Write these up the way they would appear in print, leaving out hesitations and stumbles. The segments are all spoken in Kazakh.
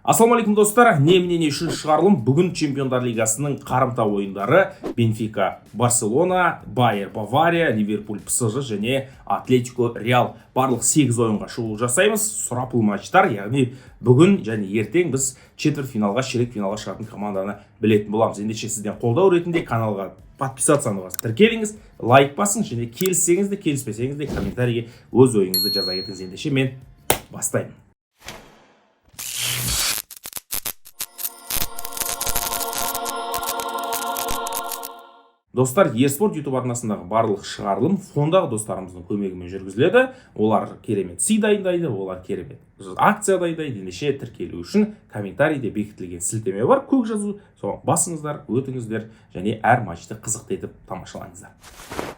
Ассалаумағалейкум, достар! Не мнение үшінші шығарылым. Бүгін Чемпиондар лигасының қарымта ойындары: Бенфика, Барселона, Байер, Бавария, Ливерпуль, ПСЖ және Атлетико, Реал. Барлық 8 ойынға шолу жасаймыз. Сұрапыл матчтар, яғни бүгін және ертең біз четверть финалға, ширек финалға шығатын команданы білетін боламыз. Ендеше, сізден қолдау ретінде каналға подписаться басып тіркеліңіз, лайк басың және келіссеңіз де, келіспесеңіз де, комментарийге өз ойыңызды жаза кетіңіз. Ендеше, мен бастаймын. Достар, Ерспорт Ютуб арнасындағы барлық шығарылым фондағы достарымыздың көмегімен жүргізіледі. Олар керемет сый дайындайды, олар керемет акция дайындайды. Ендеше, тіркелу үшін комментарийде бекітілген сілтеме бар, көк жазу, соған басыңыздар, өтіңіздер және әр матчты қызықты етіп тамашалаңыздар.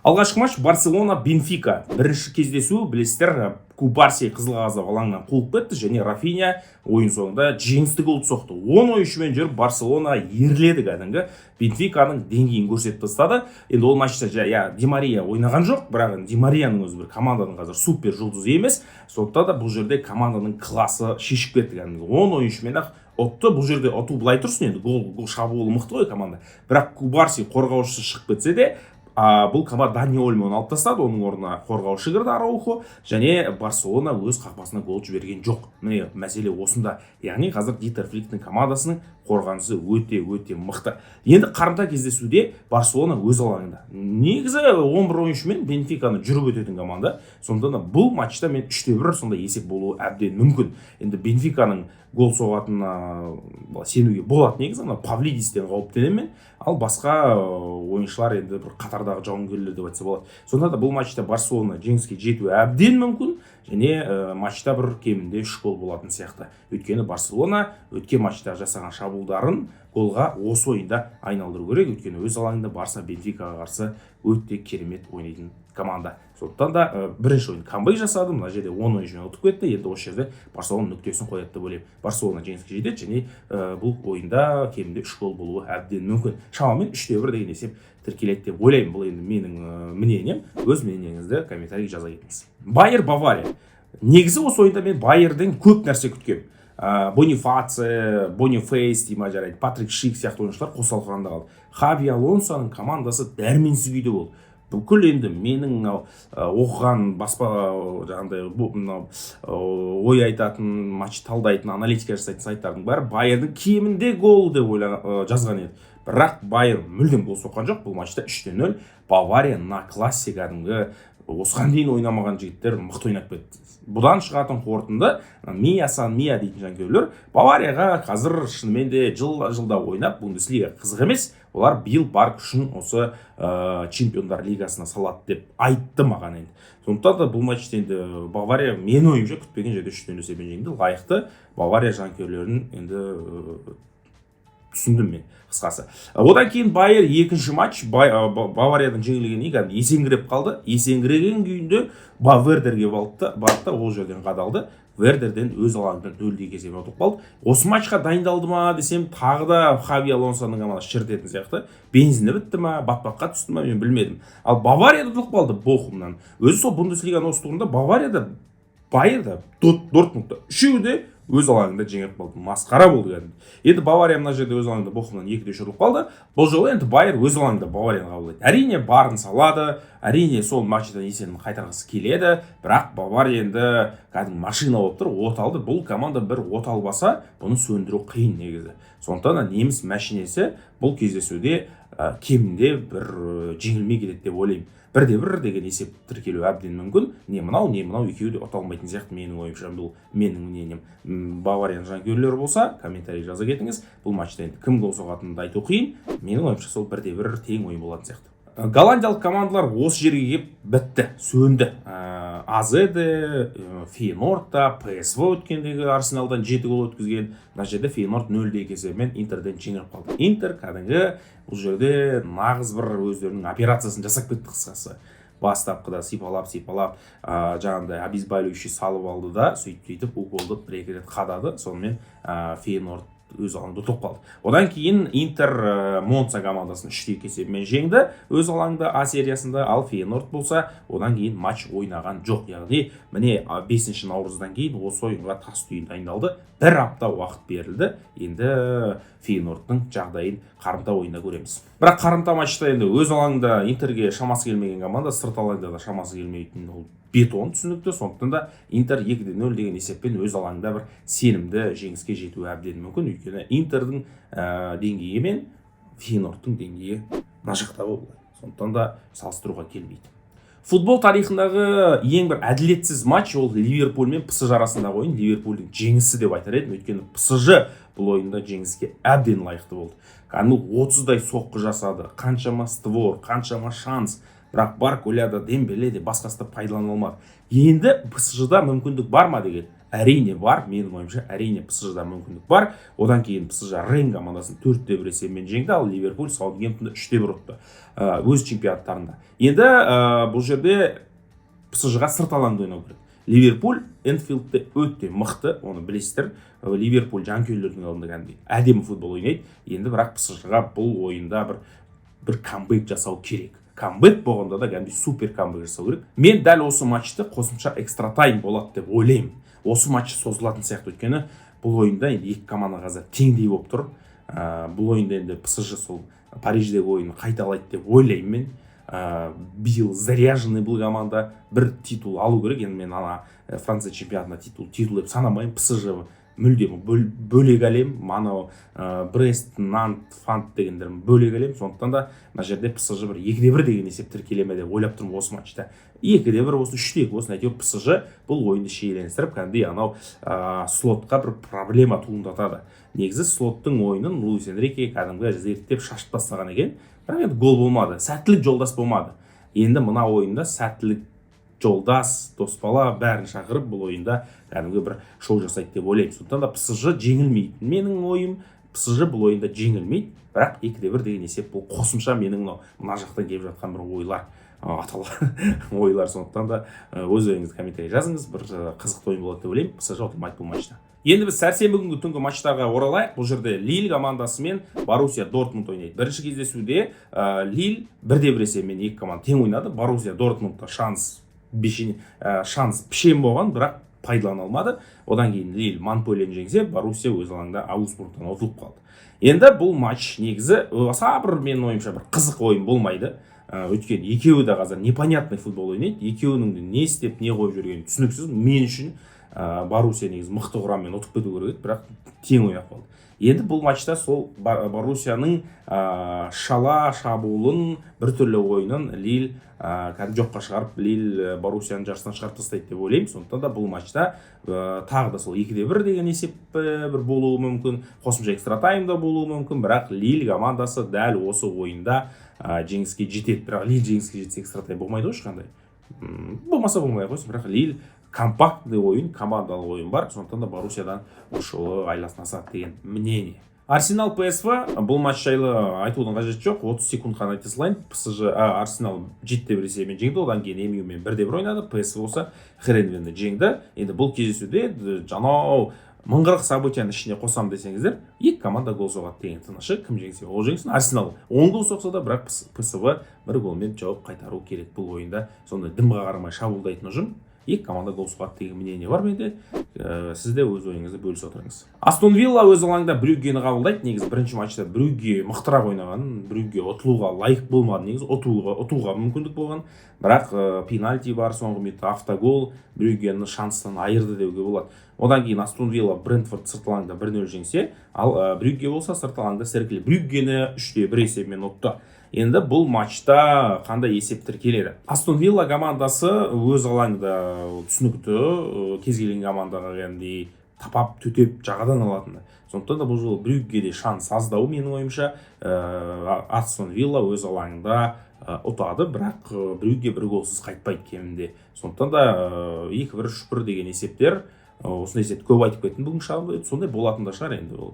Алғашқы матч: Барселона, Бенфика. Бірінші кездесу. Білесіздер, Кубарси қызыл қағазда алаңнан қуып кетті және Рафиня ойын соңында жеңісті голды соқты. 10 ойыншымен жүріп Барселона ерледі, кәдімгі Бенфиканың деңгейін көрсетіп тастады. Енді ол матчта, иә, Ди Мария ойнаған жоқ, бірақ енді Ди Марияның өзі бір команданың қазір супер жұлдызы емес. Сондықтан да бұл жерде команданың классы шешіп кетті. Кәдімгі 10 ойыншымен ақ ұтты. Бұл жерде ұту былай тұрсын, енді гол шабуылы мықты ғой команда, бірақ Кубарси қорғаушысы шығып кетсе де, бұл команда Дани Ольмоны алып тастады, оның орнына қорғаушы кірді, Араухо, және Барселона өз қақпасына гол жіберген жоқ. Міне, мәселе осында. Яғни қазір Дитер Фликтің командасының қорғанысы өте өте мықты. Енді қарымта кездесуде Барселона өз алаңында негізі 11 ойыншымен Бенфиканы жүріп өтетін команда. Сондықтан да бұл матчта мен 3-1 сондай есеп болуы әбден мүмкін. Енді Бенфиканың гол соғатынына сенуге болады негізі, ана Павлидистен қауіптенемін мен, ал басқа ойыншылар енді бір қатардағы жауынгерлер деп айтса болады. Сонда да бұл матчта Барселона жеңіске жетуі әбден мүмкін және матчта бір кемінде үш гол болатын сияқты, өйткені Барселона өткен матчта жасаған шабуылдарын голға осы ойында айналдыру керек, өйткені өз алаңында Барса Бенфикаға қарсы өте керемет ойнайтын команда. Сондықтан да бірінші ойын камбэк жасады, мына жерде 10 ойыншымен ұтып кетті. Енді осы жерде Барселона нүктесін қояды деп ойлаймын. Барселона жеңіске жетеді және бұл ойында кемінде үш гол болуы әбден мүмкін. Шамамен 3-1 деген есеп тіркеледі деп ойлаймын. Бұл енді менің мнением, өз мнениеңізді комментарийге жаза кетіңіз. Байер, Бавария. Негізі осы ойында мен Байерден көп нәрсе күткенмін. Бонифаци, Бонифейс дей ма, жарайды, Патрик Шик сияқты ойыншылар қосалқы құрамда қалды. Хави Алонсоның командасы дәрменсіз күйде болды. Бүкіл енді менің мынау оқыған баспа, жаңағыдай мынау ой айтатын, матч талдайтын, аналитика жасайтын сайттардың бәрі Байердің кемінде гол деп жазған еді. Бірақ Байер мүлдем гол соққан жоқ бұл матчта. 3-0. Бавария на классе, кәдімгі осыған дейін ойнамаған жігіттер мықты ойнап кетті. Бұдан шығатын қорытынды: Мия Сан Мия дейтін жанкүйерлер Баварияға қазір шынымен де жыл жылда ойнап, Бундеслига қызық емес, олар биыл бар күшін осы Чемпиондар лигасына салады деп айтты маған. Енді сондықтан да бұл матчта енді Бавария, менің ойымша, күтпеген жерде 3-0 есебімен жеңді. Лайықты. Бавария жанкүйерлерін енді түсіндім мен қысқасы. Одан кейін Байер екінші матч Бавариядан жеңілгеннен кейін кәдімгі есеңгіреп қалды. Есеңгіреген күйінде Вердерге барды да, ол жерден қадалды. Вердерден өз алаңында 0-2 есебімен ұтылып қалды. Осы матчқа дайындалды ма десем, тағы да Хави Алонсоның командасы шірітетін сияқты. Бензині бітті ма, батпаққа түсті ма, мен білмедім. Ал Бавария да ұтылып қалды Бохумнан. Өзі сол Бундеслиганың осы турында Бавария да, Байер да, Дортмунд та, үшеуі де өз алаңында жеңіліп қалды. Масқара болды кәдімгі. Енді Бавария мына жерде өз алаңында Бохумнан 2-3 ұтылып қалды. Бұл жолы енді Байер өз алаңында Баварияны қабылдайды. Әрине, барын салады, әрине, сол матчтан есебін қайтарғысы келеді, бірақ Бавария енді кәдімгі машина болып тұр, от алды. Бұл команда бір от албаса, бұны сөндіру қиын негізі. Сондықтан да неміс мәшинесі бұл кездесуде кемінде бір жеңілмей кетеді деп ойлаймын. 1-1 деген есеп тіркелуі әбден мүмкін. Не мынау, не мынау, екеуі де ұта алмайтын сияқты менің ойымша. Бұл менің мнением. Баварияның жанкүйерлері болса, комментарий жаза кетіңіз. Бұл матчта енді кім гол соғатынын да айту қиын. Менің ойымша, сол 1-1 тең ойын болатын сияқты. Голландиялық командалар осы жерге келіп бітті, сөнді. АЗ де, Фейнорд та, ПСВ өткендегі Арсеналдан жеті гол өткізген. Мына жерде Фейнорд 0-2 есебімен Интерден жеңіліп қалды. Интер кәдімгі бұл жерде нағыз бір өздерінің операциясын жасап кетті қысқасы. Бастапқыда сипалап сипалап жаңағындай обезболивающий салып алды да, сөйтіп сөйтіп уколды бір екі рет қадады. Сонымен Фейнорд Өз алаңында ұтылып қалды. Одан кейін Интер Монца командасын 3-2 есебімен жеңді өз алаңында А сериясында. Ал Фейнорд болса, одан кейін матч ойнаған жоқ. Яғни міне, 5 наурыздан кейін осы ойынға тас түйін дайындалды, бір апта уақыт берілді. Енді Фейнордтың жағдайын қарымта ойында көреміз. Бірақ қарымта матчта енді өз алаңында Интерге шамасы келмеген команда сырт алаңда да шамасы келмейтін, ол бетон түсінікті. Сондықтан да Интер 2-0 деген есеппен өз алаңында бір сенімді жеңіске жетуі әбден мүмкін. Өйткені Интердің деңгейі мен Фейнордтың деңгейі мына жақта ғой былай, сондықтан да салыстыруға келмейді. Футбол тарихындағы ең бір әділетсіз матч — ол Ливерпуль мен ПСЖ арасындағы ойын. Ливерпульдің жеңісі деп айтар едім, өйткені ПСЖ бұл ойында жеңіске әбден лайықты болды. Кәдімгі 30-дай соққы жасады, қаншама створ, қаншама шанс, бірақ Барколя да, Дембеле де, басқасы да пайдалана алмады. Енді ПСЖ-да мүмкіндік бар ма деген, әрине, бар. Менің ойымша, әрине, ПСЖ-да мүмкіндік бар. Одан кейін ПСЖ Рен командасын 4-1 есебімен жеңді, ал Ливерпуль Саутгемптонды 3-1 ұтты өз чемпионаттарында. Енді бұл жерде ПСЖ-ға сырт алаңда ойнау керек. Ливерпуль Энфилдте өте мықты, оны білесіздер. Ливерпуль жанкүйерлердің алдында кәдімгідей әдемі футбол ойнайды. Енді бірақ ПСЖ-ға бұл ойында бір камбэк жасау керек. Камбэк болғанда да кәдімгідей супер камбэк жасау керек. Мен дәл осы матчты қосымша экстра тайм болады деп ойлаймын. Осы матч созылатын сияқты, өйткені бұл ойында енді екі команда қазір теңдей болып тұр. Бұл ойында енді ПСЖ сол Париждегі ойынын қайталайды деп ойлаймын мен. Биыл заряженный бұл команда, бір титул алу керек. Енді мен ана Франция чемпионатында титул титул деп санамаймын. ПСЖ мүлдем бөлек әлем, анау Брест, Нант, Фант дегендер бөлек әлем. Сондықтан да мына жерде ПСЖ бір 2-1 деген есеп тіркеле ме деп ойлап тұрмын. Осы матчта 2-1 болсын, 3-2 болсын, әйтеуір ПСЖ бұл ойынды шиеленістіріп, кәдімгідей анау Слотқа бір проблема туындатады. Негізі Слоттың ойынын Луис Энрике кәдімгі зерттеп, шашып тастаған екен, бірақ енді гол болмады, сәттілік жолдас болмады. Енді мына ойында сәттілік жолдас, дос бала бәрін шақырып, бұл ойында кәдімгі бір шоу жасайды деп ойлаймын. Сондықтан да ПСЖ жеңілмейді. Менің ойым, ПСЖ бұл ойында жеңілмейді, бірақ 2-1 деген есеп. Бұл қосымша менің мынау мына жақтан келіп жатқан бір ойлар, аталған ойлар. Сондықтан да өз ойыңызды комментарий жазыңыз. Бір қызықты ойын болады деп ойлаймын. ПСЖ ұтылмайды бұл матчта. Енді біз сәрсенбі күнгі түнгі матчтарға оралайық. Бұл жерде Лиль командасы мен Боруссия Дортмунд ойнайды. Бірінші кездесуде Лиль 1-1 есебімен екі команда тең ойнады. Боруссия Дортмундта шанс бешен, шанс пішен болған, бірақ пайдалана алмады. Одан кейін Лиль Монпельені жеңсе, Боруссия өз алаңында Аугсбургтан ұтылып қалды. Енді бұл матч негізі аса бір, менің ойымша, бір қызық ойын болмайды. Өйткені екеуі де қазір непонятный футбол ойнайды, екеуінің де не істеп, не қойып жүргені түсініксіз мен үшін. Боруссия негізі мықты құраммен ұтып кету керек еді, бірақ тең ойнап қалды. Енді бұл матчта сол Боруссияның шала шабуылын, біртүрлі ойынын Лиль кәдімгі жоққа шығарып, Лиль Боруссияны жарыстан шығарып тастайды деп ойлаймын. Сондықтан да бұл матчта тағы да сол 2-1 деген есеп бір болуы мүмкін, қосымша экстра тайм да болуы мүмкін, бірақ Лиль командасы дәл осы ойында жеңіске жетеді. Бірақ Лиль жеңіске жетсе, экстра тайм болмайды ғой ешқандай. Болмаса, болмай ақ қойсын. Бірақ Лиль компактный ойын, командалық ойын бар, сондықтан да Боруссиядан осы жолы айласын асады деген мнение. Арсенал — ПСВ. Бұл матч жайлы айтудың қажеті жоқ, 30 секунд қана айта салайын. ПСЖ, Арсенал 7-1 есебімен жеңді, одан кейін МЮ-мен 1-1 ойнады. ПСВ болса Херенвенді жеңді. Енді бұл кездесуде жанау 1040 событияның ішіне қосамын десеңіздер, екі команда гол соғады деген тынышы. Кім жеңсе, ол жеңсін. Арсенал 10 гол соқса да, бірақ ПСВ бір голмен жауап қайтару керек бұл ойында. Сондай дымға қарамай шабуылдайтын ұжым. Екі команда гол соғады деген мнение бар менде. Сіз де өз ойыңызды бөлісе отырыңыз. Астон Вилла өз алаңында Брюггені қабылдайды. Негізі бірінші матчта Брюгге мықтырақ ойнаған, Брюгге ұтылуға лайық болмады. Негізі ұтуға мүмкіндік болған, бірақ пенальти бар, соңғы минутта автогол Брюггені шанстан айырды деуге болады. Одан кейін Астон Вилла Брентфорд сырт алаңда 1-0 жеңсе, ал Брюгге болса сырт алаңда Серкль Брюггені 3-1 есебімен ұтты. Енді бұл матчта қандай есеп тіркеледі? Астон Вилла командасы өз алаңында, түсінікті, кез келген командаға кәдімгідей тапап, төтеп, жағадан алатыны. Сондықтан да бұл жолы Брюггеде шанс аздау, менің ойымша. Астон Вилла өз алаңында ұтады, бірақ Брюгге бір голсыз қайтпайды кемінде. Сондықтан да 2-1, 3-1 деген есептер, осындай есепті көп айтып кеттім бүгін шабы, сондай болатын да шығар. Енді ол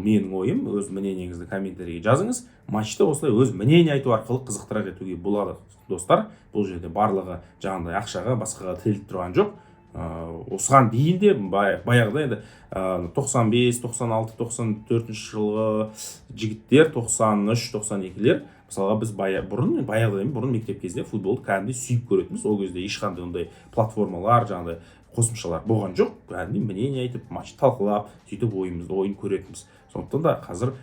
менің ойым, өз мнениеңізді комментарийге жазыңыз. Матчты осылай өз мнение айту арқылы қызықтырақ етуге болады, достар. Бұл жерде барлығы жаңағыдай ақшаға, басқаға тіреліп тұрған жоқ. Осыған дейін де баяғыда енді 95, 96, 94 жылғы жігіттер, 93, 92-лер, мысалға, біз бұрын, баяғыда емес, бұрын мектеп кезінде футболды кәдімгідей сүйіп көретінбіз. Ол кезде ешқандай ондай платформалар, жаңағыдай қосымшалар болған жоқ. Кәдімгідей мнение айтып, матч талқылап, сөйтіп ойымызды, ойын көретінбіз. Сондықтан да қазір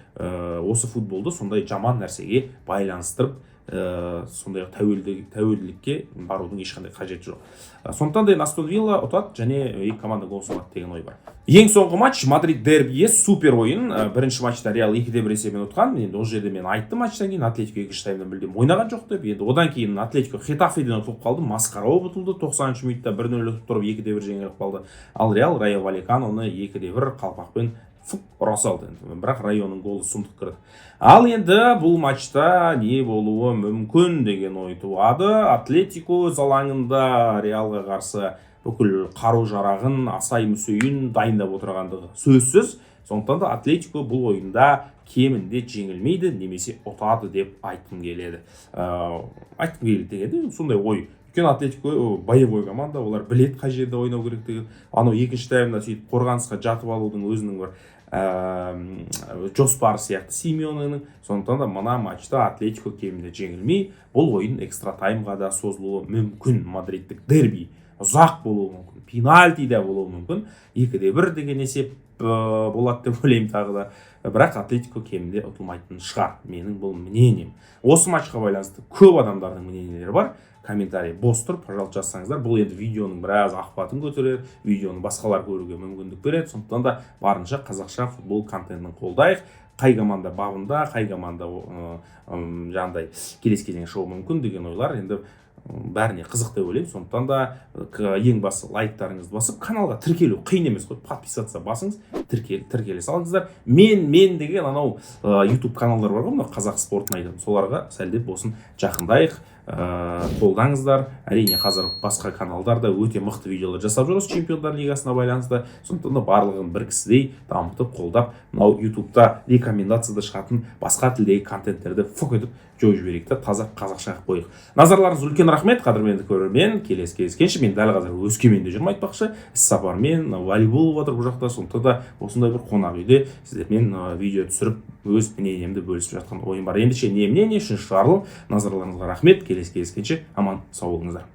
осы футболды сондай жаман нәрсеге байланыстырып, сондай тәуелділікке барудың ешқандай қажеті жоқ. Сондықтан да енді Астон Вилла ұтады және екі команда гол соғады деген ой бар. Ең соңғы матч — Мадрид дербиі, супер ойын. Бірінші матчта Реал 2-1 есебімен ұтқан. Енді ол жерде мен айттым матчтан кейін, Атлетико екінші таймда мүлдем ойнаған жоқ деп. Енді одан кейін Атлетико Хетафеден ұтылып қалды, масқара болып ұтылды. 90 минутта 1-0 ұтып тұрып, 2-1 жеңіліп қалды. Ал Реал Райо Вальеканоны 2-1 қалпақпен фук ұра салды енді. Бірақ Районың голы сұмдық кірді. Ал енді бұл матчта не болуы мүмкін деген ой туады. Атлетико өз алаңында Реалға қарсы бүкіл қару жарағын, асай мүсейін дайындап отырғандығы сөзсіз. Сондықтан да Атлетико бұл ойында кемінде жеңілмейді немесе ұтады деп айтқым келеді. Айтқым келеді дегенде, сондай ой. Өйткені Атлетико боевой команда, олар біледі қай жерде ойнау керектігін. Анау екінші таймда сөйтіп қорғанысқа жатып алудың өзінің бір жоспары сияқты Симеоненің. Сондықтан да мына матчта Атлетико кемінде жеңілмей, бұл ойын экстра таймға да созылуы мүмкін. Мадридтік дерби ұзақ болуы мүмкін, пенальти да болуы мүмкін, 2-1 деген есеп болады деп ойлаймын тағы да. Бірақ Атлетико кемінде ұтылмайтын шығар, менің бұл мнением. Осы матчқа байланысты көп адамдардың мнениелері бар, комментарий бос тұр, пожалуйста, жазсаңыздар. Бұл енді видеоның біраз охватын көтереді, видеоны басқалар көруге мүмкіндік береді. Сондықтан да барынша қазақша футбол контентін қолдайық. Қай команда бабында, қай команда жаңағыдай келесі кезеңге шығуы мүмкін деген ойлар енді бәріне қызық деп ойлаймын. Сондықтан да ең бастысы, лайктарыңызды басып, каналға тіркелу қиын емес қой. Подписаться басыңыз, тіркеле салыңыздар. Мен деген анау YouTube каналдар бар ғой, мынау қазақ спортын айтатын, соларға сәлдеп болсын жақындайық, қолдаңыздар. Әрине, қазір басқа каналдар да өте мықты видеолар жасап жүр осы Чемпиондар лигасына байланысты. Сондықтан да барлығын бір кісідей дамытып, қолдап, мынау Ютубта рекомендацияда шығатын басқа тілдегі контенттерді фук етіп жойып жіберейік та, таза қазақша қылып қояйық. Назарларыңызға үлкен рахмет, қадірменді көрермен. Келесі кездескенше! Мен дәл қазір Өскеменде жүрмін, айтпақшы, іс сапармен. Волейбол болып жатыр бұл жақта. Сондықтан да осындай бір қонақ үйде сіздермен видео түсіріп, өз мнениемді бөлісіп жатқан ойым бар. Ендеше, «Не мнение», үшінші шығарылым. Назарларыңызға рахмет. Келесі кездескенше аман сау болыңыздар.